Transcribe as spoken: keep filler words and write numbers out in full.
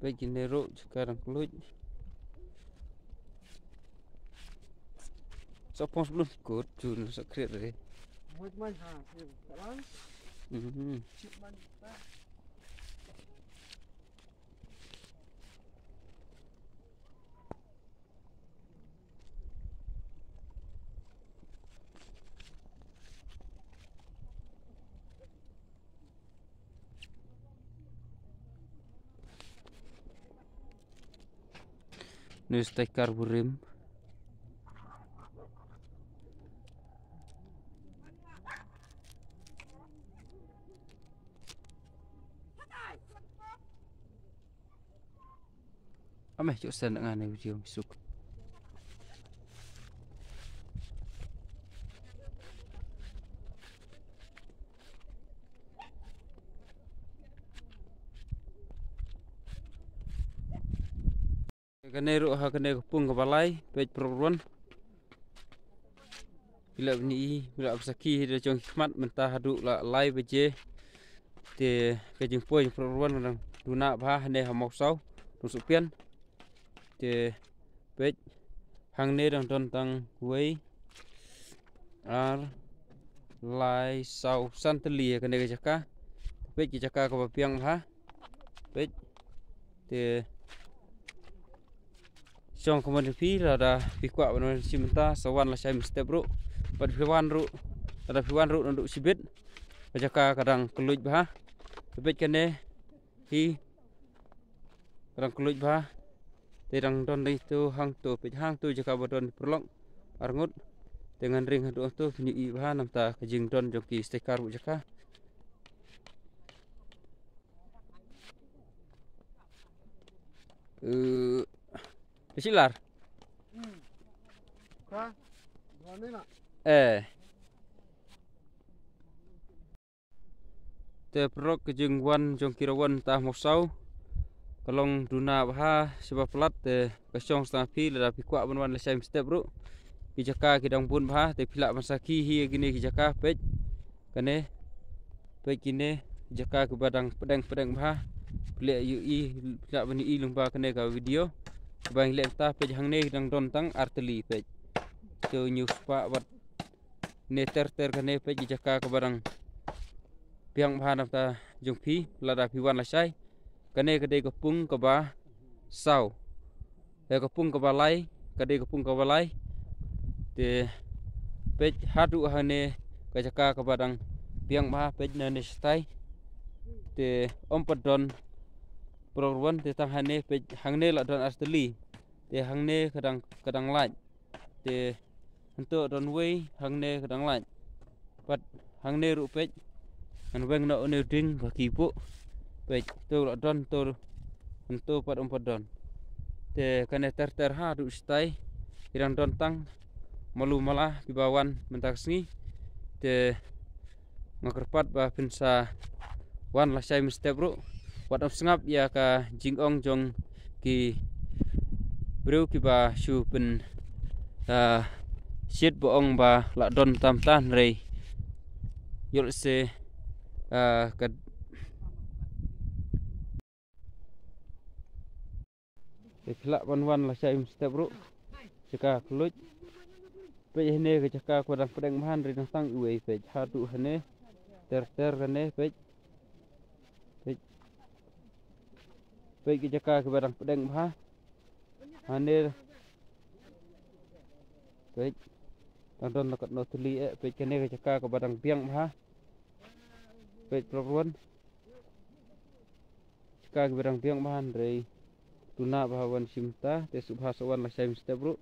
Peit kine ruh jaka dang kylluid. Sa phong sblun kut jun sa kriat re. Mhm. News taikar burim. Ameh cuk sen nga ne video misuk. Kane ruh ha kane ka pung kaba lai peit prok ruan. Phi lah ban i, phi lah ban sakhi hi da jong ki khmat mynta haduh la lai baje. Te ka jingpoi jong prok ruan ka dang duna bha hane ha Mawsaw, Nongsuhpian. Te peit hangne dang don tang wei, ar, lai, saw, san tylli ha kane ka jaka. Peit ka jaka kaba biang bha. Peit. Te shong kumne phi lada phi kwah ban wan shim mynta sa wan lashai mynstep ruh. Bad phi wan ruh, lada phi wan ruh naduh shibit. Ka jaka ka dang kylluid bha. Te peit kane hi ka dang kylluid bha. Te dang don dei tu hangtu, peit hangtu jaka ba don pyrlok arngut. Te ngan ring haduh tu phin ïohi bha namta ka jingdon jong ki stekar buh jaka. Eh, Bisilar. Eh. Te prok ka jingwan jong ki rawan ta Mawsaw. Ka long duna bha sha ba plat te ka shong sa phi lada phi kwah ban wan lashai mynstep ruh. Ki jaka ki dang bun bha te phi lah ban sakhi hi kine ki jaka peit. Kane peit kine jaka kiba dang pdeng pdeng bha. Phi lah ïohi, phi lah ban ïohi lyngba kane ka video. Kiba ngi leh mynta peit hangne ki dang don tang ar tylli peit. To nyu spah bad ne ter ter kane peit ki jaka kaba dang biang bha namta jong phi lada phi wan lashai. Kane ka dei ka pung kaba saw. Eh, ka pung kaba lai, ka dei ka pung kaba lai. Te peit haduh hangne ka jaka kaba dang biang bha peit nane shatai. Te ym pat don prok ruan te tang hangne peit hangne la don ar tylli. Te hangne ka dang, ka dang lait. Te hangto don wei hangne ka dang lait. Pat hangne ruh peit. Ngan weng noh une u ding ba ki buh. Peit to la don to, hangto pat ym pat don. Te kane ter ter haduh shatai. Ki dang don tang malu mala kiba wan mynta ka sngi. Te nga kyrpad ba phin sa wan lashai mynstep ruh. Wat ym sngap ïa ka jingong jong ki briew kiba shu pyn, ah, shit ba ong ba la don tam tan rei. Ïoh se, ah, ka Te phi lah ban wan lashai mynstep ruh. Jaka kylluid. Peit hane ka jaka kaba dang pdeng bha hynrei nang tang iwei peit haduh hane. Ter ter kane peit. Peit. Peit ka jaka kaba dang pdeng bha. Hane. Peit. Dang don la katno tylli eh peit kane ka jaka kaba dang biang bha. Peit prok ruan. Jaka kiba dang biang bha hynrei duna bha wan shim ta te shu bha sa wan lashai mynstep ruh.